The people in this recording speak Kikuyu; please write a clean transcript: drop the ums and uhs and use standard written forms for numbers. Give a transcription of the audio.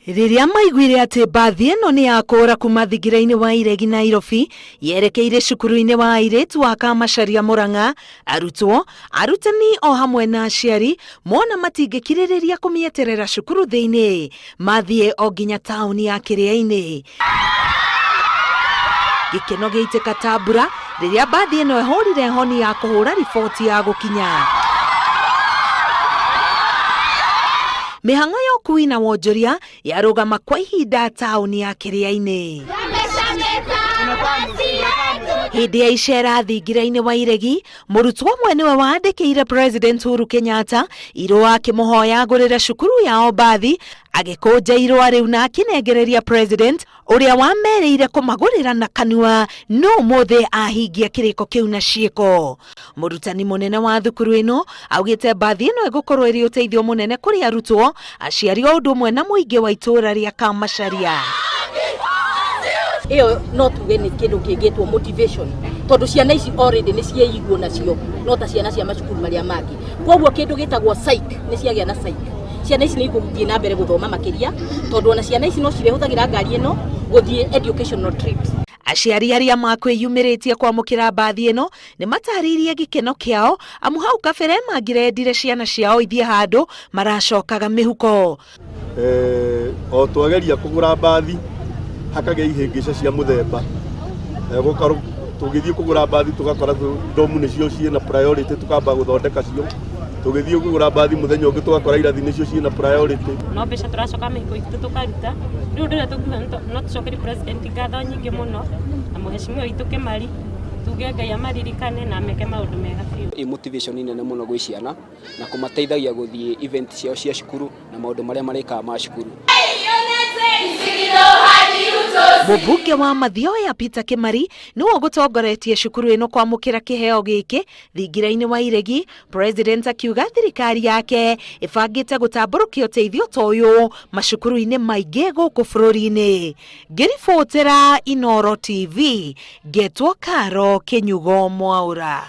Rĩrĩa maiguire atĩ mbathi ĩno nĩ ya kũũra kuma thingira-inĩ wa Iregi Nairobi yerekeire cukuru-inĩ wa airĩtu wa Kamacharia Murang'a, arutwo, arutani o hamwe na aciari mona matingĩkirĩrĩria kũmĩeterera cukuru thĩinĩ, mathiĩ o nginya taũni ya Kĩrĩainĩ. Gĩkeno gĩitĩka ta mbura rĩrĩa mbathi ĩno ĩhũrire honi ya kũhũra riboti ya gũkinya. Mĩhang'o ya ũkui na wonjoria yarũgama kwa ihinda taũni ya Kĩrĩainĩ. Hĩndĩ ya icera thingira-inĩ wa Iregi, mũrutwo ũmwe nĩwe wandĩkĩire President Uhuru Kenyatta irũa akĩmũhoya agũrĩre cukuru yao mbathi. Agĩkũnja irũa rĩu na akĩnengereria President ũrĩa wamerĩire kũmagũrĩra na kanua no ũmũthĩ ahingia kĩrĩko kĩu na ciĩko. Mũrutani mũnene wa thukuru ĩno augĩte mbathi ĩno ĩgũkorwo ĩrĩ ũteithio mũnene kũrĩ arutwo, aciari o ũndũ ũmwe na mũingĩ wa itũũra rĩa Kamacharia. Ĩyo no tuge nĩ kĩndũ kĩngĩtwo motivation, tondũ ciana ici already nĩ ciĩiguo nacio no ta ciana cia macukuru marĩa mangĩ. Koguo kĩndũ gĩtagwo psych nĩ ciagĩa na psych. Ciana ici nĩ igũthiĩ na mbere gũthoma makĩria, tondũ ona ciana ici no cirĩhũthagĩra ngari ĩno gũthiĩ educational trips. Aciari arĩa makwĩyumĩrĩtie kwamũkĩra mbathi ĩno nĩ matarĩirie gĩkeno kĩao amu hau kabere mangĩrendire ciana ciao ithiĩ handũ maracokaga mĩhuko. O twageria kũgũra mbathi hakagĩa ihĩngĩca cia mũthemba, gũkorwo tũgĩthiĩ kũgũra mbathi tũgakora ndomu nĩcio ciĩna priority, tũkamba gũthondeka cio. Tũgĩthiĩ kũgũra mbathi mũthenya ũngĩ tũgakora irathi nĩcio ciĩna priority. No mbeca tũracoka mĩhuko itũ tũkaruta. Rĩu ũndũ ũrĩa tũngiuga no tũcokerie president ngatho nyingĩ mũno na mũheshimiwa witũ Kĩmari, tuge Ngai amaririkane na ameke maũndũ mega biũ. Ĩ motivation nene mũno gwĩ ciana na kũmateithagia gũthiĩ event ciao cia cukuru na maũndũ marĩa marĩkaga ma cukuru. Mũmbunge wa Mathioya Peter Kĩmari nĩwe ũgũtongoretie cukuru ĩno kwamũkĩra kĩheo gĩkĩ thingira-inĩ wa Iregi. President akiuga thirikari yake ĩbangĩte gũtambũrũkia ũteithio ta ũyũ macukuru-inĩ maingĩ gũkũ bũrũri-inĩ. Ngĩribotera Inooro TV, ngetwo Karo Kĩnyugo Mwaũra.